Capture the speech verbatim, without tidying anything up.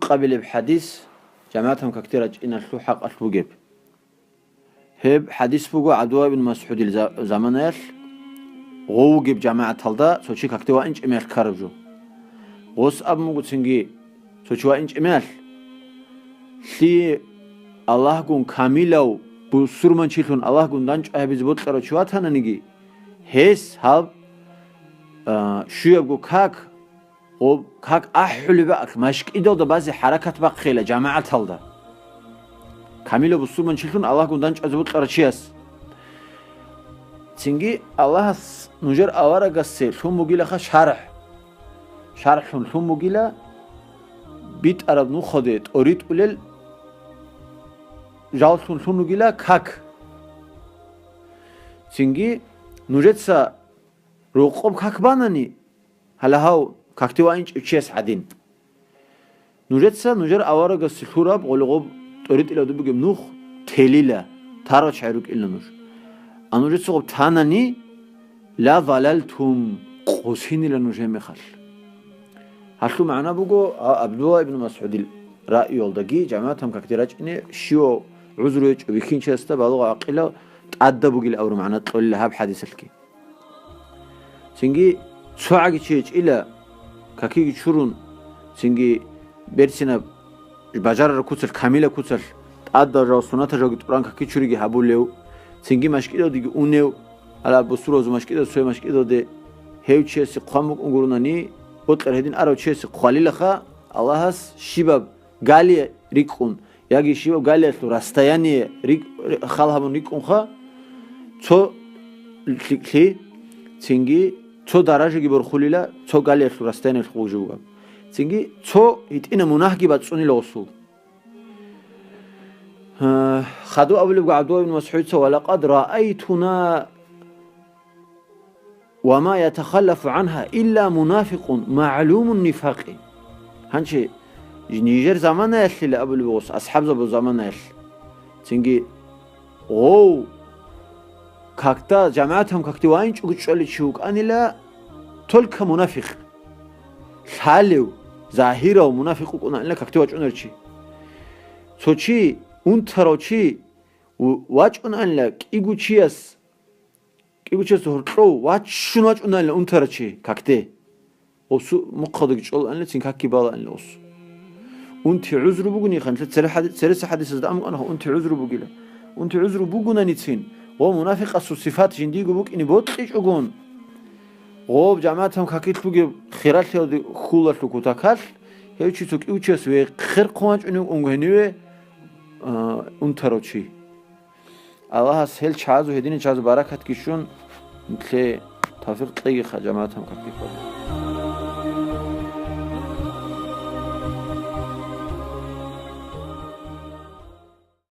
къабилеб хӀадис жамагӀатан какде рачӀиналъул хӀакъалъ бугеб. Гьеб хӀадис буго ГӀабдулла ибн МасгӀудил за-, заманаялъ гъов вугеб жамагӀаталда цо чи какде ваинчӀеб мехалъ ккараб жо. Гъос абун буго цинги цо чи ваинчӀеб мехалъ, лъие Аллагьгун камилав бусурманчилъун Аллагьгун данчӀвай гьабизе бокьарав чи ватананиги, гьес гьаб, а, щуябго как, гъоб как ахӀулеб бакӀалъ, машкӀидалда базе хӀаракат бахъейила жамагӀаталда. Камилав бусурманчилъун Аллагьгун данчӀвазе бокьарав чияс. Цинги Аллагьас нужер аварагасде лъун бугилаха шаргӀ. ШаргӀлъун лъун бугила битӀараб нухалде тӀоритӀулел жаллъун лъун вугила как. Цинги нужеца рокъоб как банани, гьале гьав какде ваинчӀев чияс гӀадин. Нужеца нужер аварагасе лъураб гъолгъоб тӀоритӀилаб бугеб нух телила, тарал чагӀи рукӀила нуж. А нужеца гъоб танани, ла залалтум, къосинила нуж гьеб мехалъ. Гьалъул магӀна буго, а, ГӀабдулла ибн МасгӀудил раиялдаги жамагӀатан какде рачӀине щивав гӀузру гьечӀо бихьинчиясда балугъ гӀакъилав тӀадаб бугил абураб магӀна кьолила гьаб хӀадисалъги. Цинги цо гӀаги чи гьечӀила, какиги чурун, цинги берцинаб бажарараб куцалъ, камилаб куцалъ, тӀадал жал, суннатал жалги тӀуран каки чуриги гьабулев, цинги машкӀидалдеги унев, гьала бусурбабазул машкӀидал, цояб машкӀидалде, гьев чиясе хъван букӀун гурунани, бокьараб гьедин арав чиясе хъвалилаха, Аллагьас щибаб гали рикӀкӀун, яги щибаб галиялъул расстояние рикӀ-, ри-, хал гьабун рикӀкӀунха, цо лъикӀлъи, цинги цо даражаги борхулила, цо галиялъул расстояниялъ гъужи бугаб. Цинги цо гьитӀина мунагьги бацӀцӀунила гъусул. Гьа, хадуб абулебго ГӀабдулла ибн МасгӀудица: «Ва лакъад раайтуна ва ма ятахаллафу гӀанха илла мунафикъун магӀлумун нифакъи». Гьанчи нижер заманаялъила абулеб гъос, асхӀабзабазул заманаялъ. Цинги гъов какда, жамагӀатгун какде ваинчӀого чӀвалев чи вукӀанила, только мунафикъ. Лъалев, загьирав мунафикъ вукӀунаанила какде вачӀунарев чи. Цо чи, унтарав чи, в-, вачӀунаанила кӀиго чияс, кӀиго чияс гьоркьов ваччун вачӀунаанила унтарав чи какде. Гъосу мухъалдаги чӀолаанила, цин какги балаанила гъосу. Унти гӀузру бугони, ханлъи цере хӀади-, цереса хӀадисазда амукъанаха унти гӀузру бугила. Унти гӀузру бугонаницин, гъо мунафикъасул сифат жиндиего букӀине бокьичӀогон, гъоб жамагӀатгун какилъ бугеб хиралъиялде хьулалъул кутакалъ, гьев чи цо кӀиго чияс вехъерхъун вачӀунев унго гьениве, а, унтарав чи. Аллагьас гьел чагӀазул, гьединал чагӀазул баракатги щун, нилъее тавфикъ кьегиха, жамагӀатгун какилъ бугеб.